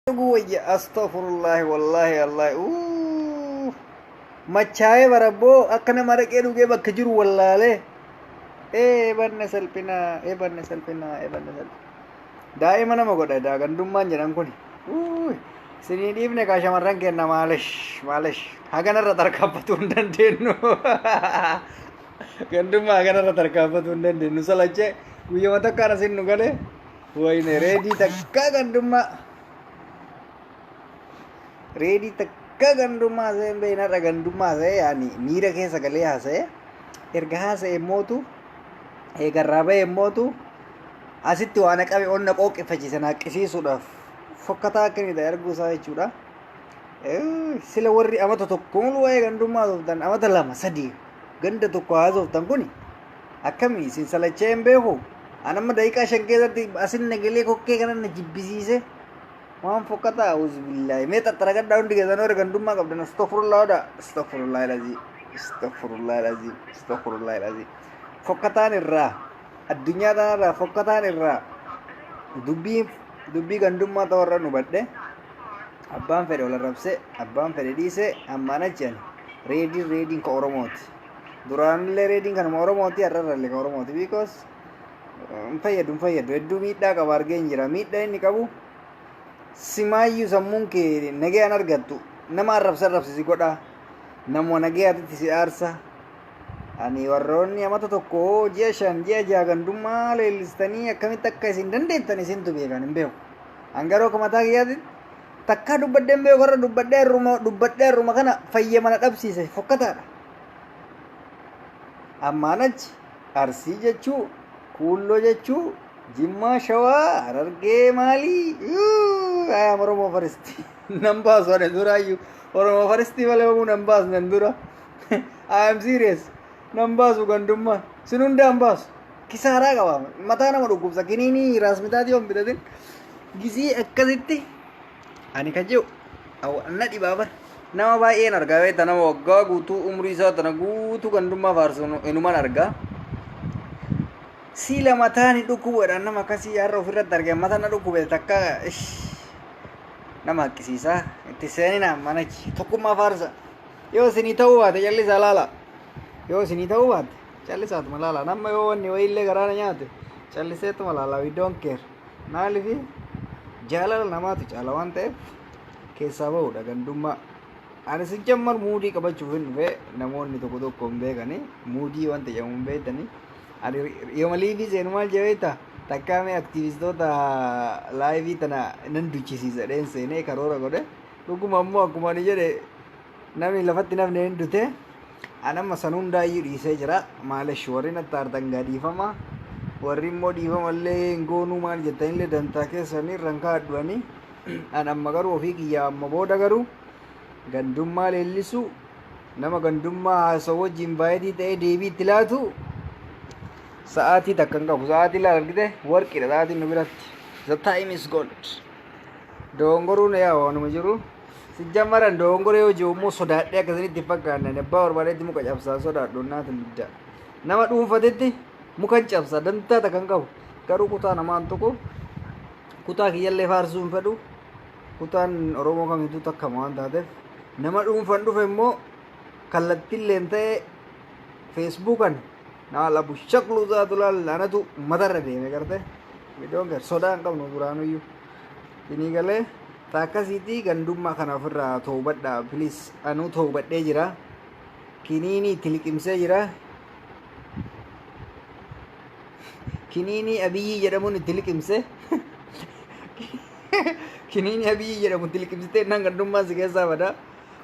Dhuguu wayya, astaghfirullahi, wallahi allahi. Uuu. Machaa'ee barabboo akka nama araqee dhugee bakka jiru wallaalee. Ee banne salphinaa, ee banne salphinaa, ee banne salphinaa. Daa'ima nama godha daa gandummaan jedhan kun. Isinii dhiifne kaa shamarran kenna, maalish maalish, haganarra tarkaanfatuu hin dandeenyu. Gandummaa haganarra tarkaanfatuu hin dandeenyu. Salachee guyyama takkaan asin nu galee. Wayne reedii takka gandummaa. Reedii takka gandummaa haasa'ee hin beekne, har'a gandummaa haasa'ee, yaani miira keessa galee haasa'ee, erga haasa'e mootu eegarraa ba'e mootu asitti waan qabe onna qooqeffachiise naaqqisiisuudhaaf fokkataa akka inni ta'e arguu isaa jechuudha. Sila warri amata tokko mulu waa'ee gandummaa haasoftan, amata lama sadii ganda tokko haasoftan kuni akkami isin salachee hin beeku. An amma daqiiqaa 5 keessatti asin nagalee kokkee kana na jibbisiise. Waan fokkataa, auzubillahi. Mee xaxxaragadhaa hundi keessan warri gandummaa qabdan, astaghfirullah oda. Astaghfirullah alazim. Astaghfirullah alazim. Astaghfirullah alazim. Fokkataan irraa addunyaa tanarraa fokkataan irraa dubbii dubbii gandummaa ta'uu irra nu badhe. Abbaan fedhe ol arrabse, abbaan fedhe dhiise, ammaan achi ani reediin reediin ka Oromooti. Duraanillee reediin kanuma Oromooti, har'arrallee ka Oromooti, because hin fayyadu, hin fayyadu, hedduu miidhaa qaba, argee hin jira. Miidhaa inni qabu simaayyuu sammuun kee nagayaan argattu, nama arrabsa arrabsi si godha, namuma nagayaatitti si aarsa. Ani warroonni amata tokko, ji'a 5, ji'a 6 gandummaa leellistanii akkamitti akka isin dandeettan isintu beekan, hin beeku. An garuu akka mataa kiyyaatti takkaa dubbadhee hin beeku, har'a dubbadhee, har'uma dubbadhee, har'uma kana fayya mana dhabsiise, fokkataadha. Ammaan achi Arsii jechuu, Kuulloo jechuu, Jimmaa, Shawaa, Harargee maalii? I am Oromoo first. Nan baasu ani duraayyuu. Oromoo first malee hoomuu nan baasne dura. I am serious. Nan baasu gandummaa. Sin hundaan baasu. Kisaaraa qaba. Mataa nama dhukkubsa. Kiniinii raasmitaatii yoon bitatin. Gisii akkasitti ani kan jiru na dhibaa bar. Nama baay'een argaa beekta, nama waggaa guutuu umrii isaa tana guutuu gandummaa faarsu inuman argaa. Siila mataan hin dhukkubuudhaan nama akkasii har'a ofirratti arge, mataa na dhukkube takka nama haqqisiisaa itti seenina manachi tokkummaa faarsa. Yoo isinii ta'uu baate callisaa laala. Yoo isinii ta'uu baate callisaatuma laala. Nama yoo wanni wayiillee garaana nyaate calliseetuma laala, we don't care. Maaliif jaalala namaatu caala waan ta'eef keessaa bahudha gandummaa. Ani si jammar muudii qabachuuf hin dhufe, namoonni tokko tokko hin beekani, muudii wanta jedhamu hin beektani. Ani yooma live seenu maal jedhee beektaa? Takkaa mee aktiivistoota live tana nan duchisiisa dheen seenee karoora godhe. Dhuguma ammoo akkuma ani jedhe namni lafatti namni hin dute. Ani amma san hundaayyuu dhiisee jira. Maalish warri natti aartan gaa dhiifama. Warri immoo dhiifama illee hin goonuu maal jettanillee dantaa keessanii irraan kaa'adhuani. An amma garuu ofii kiyyaa amma booda garuu gandummaa leellisuu, nama gandummaa haasa'u wajjin baay'atii ta'ee deebii itti laatu sa'aatii takka hin qabu. Sa'aatii laal argite, warqiidha sa'aatiin nu biratti. The time is gold. Dogongoruun yaa waanuma jiru. Sijjammaran dogongora yoo jiru immoo sodaadhee akkasinitti hin fakkaanne, abbaa barbaadetti muka cabsaa sodaadhu naatin didda. Nama dhuunfatetti muka hin cabsaa dantaa takka hin qabu. Garuu kutaa namaan tuqu, kutaa kiyyallee faarsuu hin fedhu. Kutaan Oromoo kamiituu takkama waan taateef, nama dhuunfan dhufe immoo kallattiilleen ta'e feesbuukan nama labu shakluu isaatu laal anatu matarra deeme garte. We don't care, sodaa hin qabnu duraanuyyuu. Isinii galee ta akkasiitii gandummaa kana ofirraa toobadhaa please. Anuu toobadhee jira. Kiniinii itti liqimsee jira. Kiniinii Abiyyii jedhamuun itti liqimse. Kiniinii Abiyyii jedhamu itti liqimsitee innaan gandummaan si keessaa bada.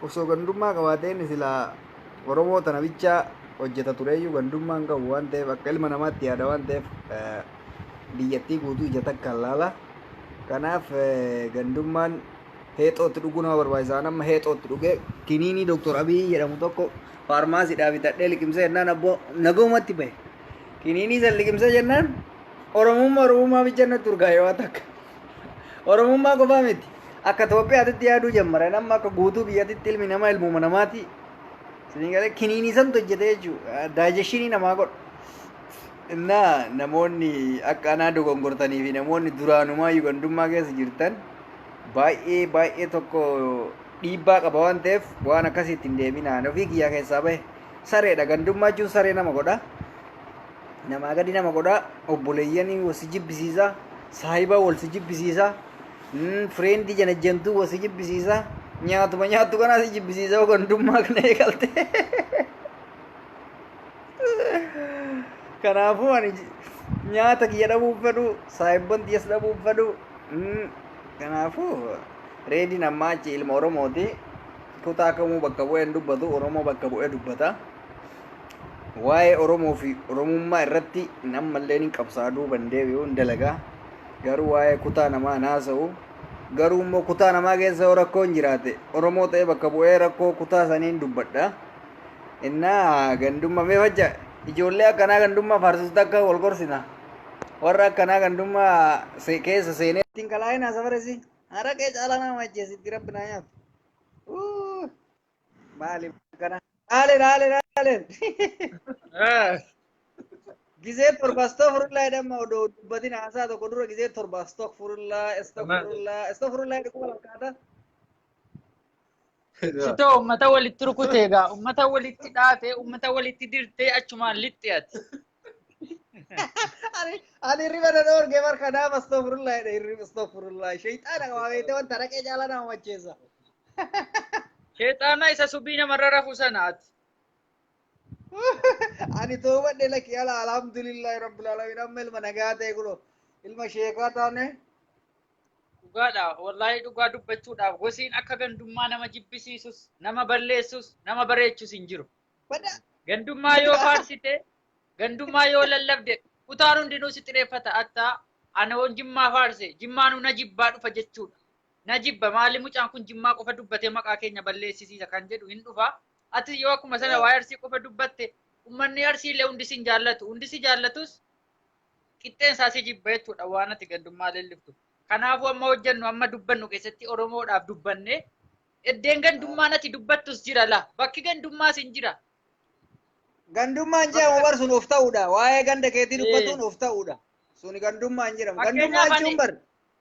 Osoo gandummaa qabaatee inni silaa Oromoo tana bichaa hojjeta tureeyyuu, gandummaa hin qabu waan ta'eef, akka ilma namaatti yaada waan ta'eef biyyattii guutuu ija takkaan laala. Kanaaf gandummaan heexootti dhuguu nama barbaachisa. An amma heexootti dhugee kiniinii Dooktor Abiyyi jedhamu tokko faarmaasiidhaa bitadhee liqimsee jennaan abboo nagahumatti bahe. Kiniinii san liqimsee jennaan Oromummaa Oromummaa bicha natti urgaa'e waa takka. Oromummaa qofaa miti. Akka Itoophiyaatitti yaaduu jammare, nama akka guutuu biyyatitti ilmi namaa ilmuma namaati. Isin galee kiniinii santu hojjete jechuudha. Digestion namaa godha. Innaa namoonni akka anaa dogongortanii fi namoonni duraanumaa gandummaa keessa jirtan Baay'ee baay'ee tokko dhiibbaa qaba waan ta'eef waan akkasiitti hin deebinaan ofii kiyyaa keessaa bahe. Sareedha, gandummaa jechuun saree nama godha. Namaa gadi nama godha. Obboleeyyanii wal si jibbisiisa. Saahiba wal si jibbisiisa. Friendii janajjantuu wal si jibbisiisa. Nyaatuma nyaattu kanaa si jibbisiisa yoo gandummaa kana eegalte. Kanaafuu ani nyaata kiyya dhabuun fedhu, saahibban tiyyas dhabuun fedhu. Kanaafuu Reediin ammaa achi ilma Oromooti. Kutaa kamuu bakka bu'ee hin dubbatu, Oromoo bakka bu'ee dubbata. Waa'ee Oromoo fi Oromummaa irratti nammallee ni qabsaa, duuban deebi'u hin dalagaa. Garuu waa'ee kutaa namaa hin haasa'u. Garuu immoo kutaa namaa keessa yoo rakkoon jiraate, Oromoo ta'ee bakka bu'ee rakkoo kutaa saniin dubbadha. Innaa gandummaa mee fajja ijoollee akkanaa gandummaa faarsisutti akka wal gorsina. Warra akkanaa gandummaa keessa seenee. Ittiin kalaa'inaa safaresi. Haraqee caalaa nama ajjeesitti rabbi naa nyaatu. Maali kana? Aaleen aaleen aaleen. Gizee 7 astaghfirullah jedhama odoo dubbatin haasaa tokko dura gizee 7 astaghfirullah astaghfirullah astaghfirullah jedhu kuma lakkaata. Sitoo uummata walitti rukute egaa, uummata walitti dhaate, uummata walitti dirtee, achumaan lixxe ati. Ani hirriba na dhoorge bar, kanaaf astaghfirullah jedhe. Hirriba astaghfirullah shayxaana qabaa beekte, wanta raqee caalaa nama macheessa. Sheexaana isa subii namarra rafu sana ati. Ani toobadhe, lakki ala, alhamdulillahi rabbil alamin, amma ilma nagaa ta'e, kunoo ilma sheekaa taane. Dhugaadha. Wallaahi dhugaa dubbachuudhaaf gosiin akka gandummaa nama jibbisiisus, nama balleessus, nama bareechus hin jiru. Bada. Gandummaa yoo faarsite, gandummaa yoo lallabde, kutaan hundinuu si xireeffata. Attaa ana woon Jimmaa faarse, Jimmaanuu na jibbaa dhufa jechuudha. Na jibba, maali mucaan kun Jimmaa qofa dubbatee maqaa keenya balleessisiisa kan jedhu hin dhufa. Ati yoo akkuma sana waa'ee Arsii qofa dubbatte, uummanni Arsii illee hundi si hin jaallatu. Hundi si jaallatus qixxeen isaa si jibba jechuudha waan ati gandummaa leelliftu. Kanaafuu amma hojjennu, amma dubbannu keessatti Oromoodhaaf dubbannee eddeen gandummaan ati dubbattus jira la. Bakki gandummaas hin jira. Gandummaan jedhamu bar sun of ta'uudha. Waa'ee ganda keetii dubbatuun of ta'uudha. Suni gandummaan jedhamu. Gandummaa Fakkeenyaaf jechuun bar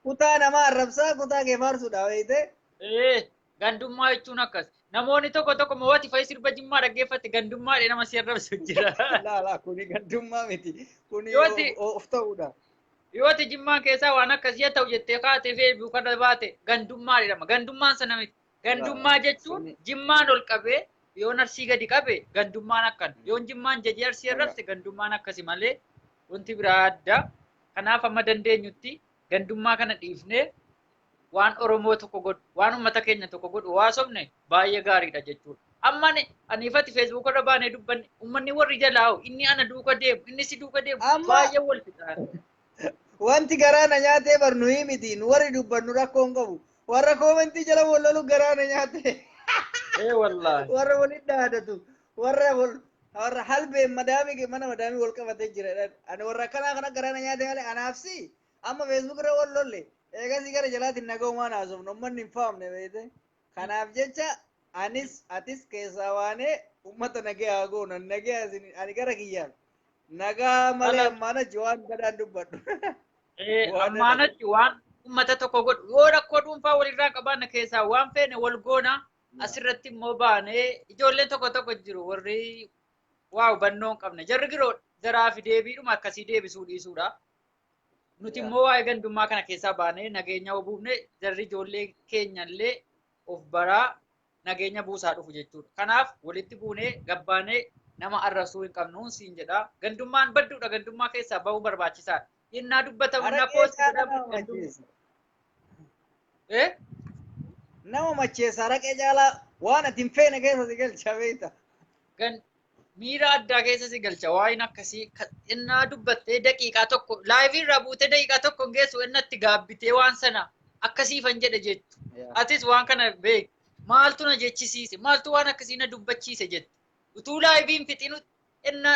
kutaa namaa arrabsaa kutaa kee faarsuudha beekte. Gandummaa jechuun akkas. Namoonni tokko tokko mo'ati fa'i sirba Jimmaa dhaggeeffatte gandummaadha nama si arrabsu jira. Laa laa, kuni gandummaa miti. Kuni of ta'uudha. Yoo ati Jimmaan keessaa waan akkasii haa ta'u jettee kaatee feesbuuk irra baate gandummaa jedhama. Gandummaan sana miti. Gandummaa jechuun Jimmaan ol qabee yoon Arsii gadi qabe gandummaan akkana. Yoon Jimmaan jajee Arsii arrabse gandummaan akkasi malee wanti biraa adda. Kanaaf amma dandeenyutti gandummaa kana dhiifnee waan Oromoo tokko godhu, waan uummata keenya tokko godhu haasofne baay'ee gaariidha jechuudha. Amma ani ifatti Facebook irra baanee dubbanne, uummanni warri jalaa hoo, inni ana duuka deemu, inni si duuka deemu baay'ee wal fixaa. Wanti garaa na nyaatee bar nuyi miti, nu warri dubbannu rakkoo hin qabu. Warra commentii jala wal lolu garaa na nyaate. Ee wallaahi. Warra walitti dhaadatu, warra wal warra halbeen madaamii mana madaamii wal qabatee jira. Ani warra akkanaa kana garaa na nyaate malee anaaf si amma Facebook irra wal lolle eegasii gara jalaatiin nagaumaan haasofnu uummanni hin faamne beekte. Kanaaf jecha anis atis keessaa waanee uummata nagee haa goonu, nagee ani gara kiyyaan nagaa malee ammaan achi waan badaan dubbadhu. Waan ammaan achi waan uummata tokko godhu, yoo rakkoo dhuunfaa walirraa qabaanna keessaa waan feene wal goona, asirratti immoo baanee ijoolleen tokko tokko jiru warri waa hubannoo hin qabne, jarri giroo jaraa fi deebiidhuma akkasii deebisuu dhiisuudha. Nuti immoo waa'ee gandummaa kana keessaa baanee nageenya yoo buufne, jarri ijoollee keenyallee of baraa nageenya buusaa dhufu jechuudha. Kanaaf walitti buunee gabbaanee nama arrabsuu hin qabnu siin jedha. Gandummaan badduudha. Gandummaa keessaa bahuu barbaachisaadha. Innaa dubbatamu na Araqee post caalaa godhamu nama gandummaa. macheessa. Eh? Nama macheessa, araqee caalaa waan ati hin feene keessa si galcha beekta. Gan miira addaa keessa si galcha waa'een akkasii, innaa dubbattee daqiiqaa tokko liveii irraa buutee daqiiqaa tokko hin geessu, inni itti gaabbitee waan sana akkasiifan jedhe jettu. Atis waan kana beek, maaltu na jechisiise, maaltu waan akkasii na dubbachiise jette. Utuu liveiin fixinu inna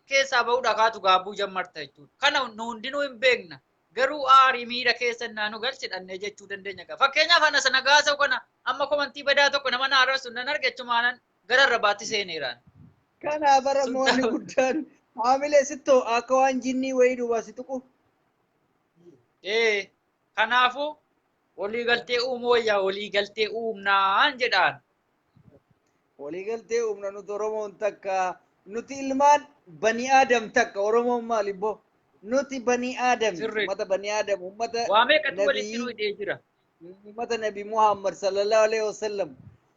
keessaa ba'uudha kaatu gaabbuu jammarta jechuudha. Kana nu hundinuu hin beekna. Garuu aarii miira keessa innaa nu galche dhannee jechuu dandeenya. Fakkeenyaaf ana sana gaasa'u kana amma commentii badaa tokko nama na arrabsu nan arge, achumaanan gara arrabaatti seeneeraan. Kanaaf bara mo'anni guddaan haamilee sittoo akka waan jinnii wayii duubaa si tuqu. Ee, kanaafuu Waliigaltee uumuu wayyaa, waliigaltee uumnaan jedhaan. Waliigaltee uumna. Nuti Oromoon takka, nuti ilmaan bani Aadam takka. Oromoon maali boo? Nuti bani Aadam, ummata bani Aadam, ummata Waa meeqatu walitti nu nabii, hidhee jira. ummata Nabi Muhammad sallallahu alaihi wasallam.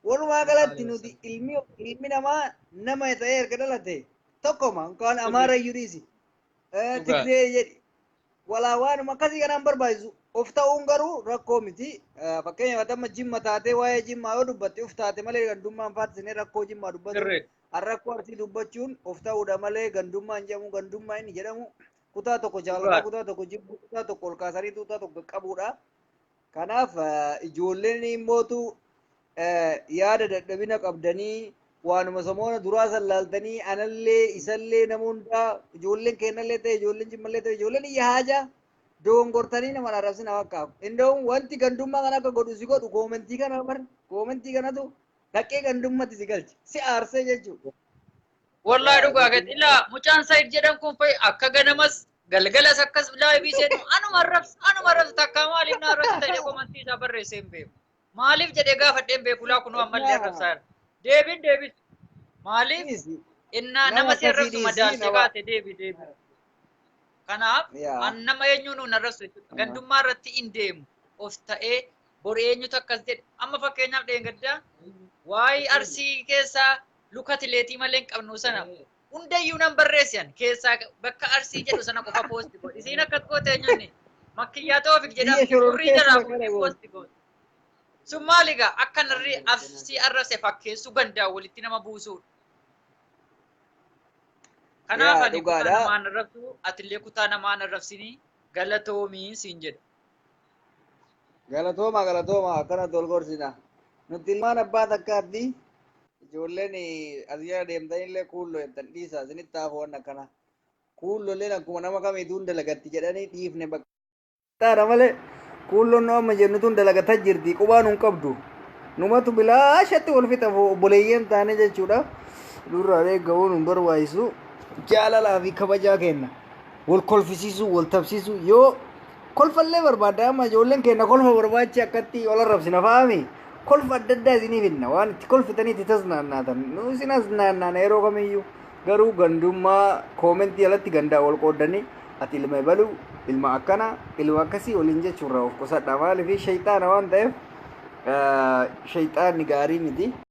Walumaa galatti nuti ilmi namaa nama ta'ee erga dhalate tokkoma. Kan Amaara iyyuu dhiisi. Tigree jedhi. Walaa waanuma akkasii kanaan barbaachisu. Of ta'uun garuu rakkoo miti. Fakkeenyaaf amma Jimma taatee waa'ee Jimmaa yoo dubbatte of taate malee gandummaan faarsinee rakkoo Jimmaa dubbatu. Rakkoo Arsii dubbachuun of ta'uudha malee gandummaa hin jedhamu. Gandummaa inni jedhamu kutaa tokko jaalata, kutaa tokko jibbu, kutaa tokko ol kaasanii kutaa tokko qabuudha. Kanaaf ijoolleen immootu yaada dadhabina qabdanii waanuma samoona duraa san laaltanii anallee isallee nama hundaa, ijoolleen kennallee ta'e, ijoolleen Jimmallee ta'e, ijoolleen iyya haajaa dogongortanii nama arrabsina bakka. Inda'uun wanti gandummaa kana akka godhu si godhu comment kana bar, comment kanatu dhaqee gandummatti si galche, si aarsee jechuudha. Wallahi dhugaa gadi ilaa mucaan Said jedhan kun fa'i akka ganamas galgalas akkas live seenu anuma arrabsa, anuma arrabsa. Takka maaliif na arrabsa ta'ee comment isaa barreessee hin beeku. Maaliif jedhee gaafadhee hin beeku. Laa kunoo ammallee arrabsaa jira. Deebiin deebisu. Maaliif innaa nama si arrabsu madaaltee kaate deebi deebi. Kanaaf an nama eenyuun nun arrabsu jechuudha. Gandummaa irratti hin deemu. Of ta'ee bor eenyutu akkas jedhe. Amma fakkeenyaaf dheengaddaa waa'ee Arsii keessaa luka atileetii malee hin qabnu sana hundayyuu nan barreessan keessaa bakka Arsii jedhu sana qofa post godhe. Isiin akkas goote eenyuun Makkiyyaa Toofik jedhamti gurrii jalaa fuudhee post goote. Sun maali egaa? Akka narri Arsii arrabse fakkeessuu, gandaan walitti nama buusuudha. Kanaaf ani kutaa namaan arrabsu, atillee kutaa namaan arrabsinii, galatoomiin siin jedha. Galatooma, galatooma, akkanatti wal gorsina. Nuti ilmaan abbaa takkaatti. Ijoolleen as jala deemtanillee kuulloo jettan dhiisa, isinitti hafu waan akkana. Kuulloleen akkuma nama kamiituu hin dalagatti jedhanii dhiifne bakka. Taara malee kuulloon nu amma jennu tun dalagataa jirti, qubaan hin qabdu. Numatu bilaashatti wal fixa obboleeyyan taane jechuudha. Durraa eeggamuun hin barbaachisu. Jaalalaa fi kabajaa kenna. Wal kolfisiisuu, wal tapsiisuu yoo kolfallee barbaadda, amma ijoolleen keenya kolfa barbaachi akkatti wal arrabsina fa'aami. Kolfa adda addaa isinii finna, waan itti kolfitanii itti tasnaannaatan. Nu isin as naannaana yeroo kamiyyuu. Garuu gandummaa comment alatti gandaa wal qooddanii ati ilma ebaluu, ilma akkana, ilma akkasii waliin jechuurraa of qusadha. Maaliif? Shayxaana waan ta'eef, shayxaanni gaarii miti.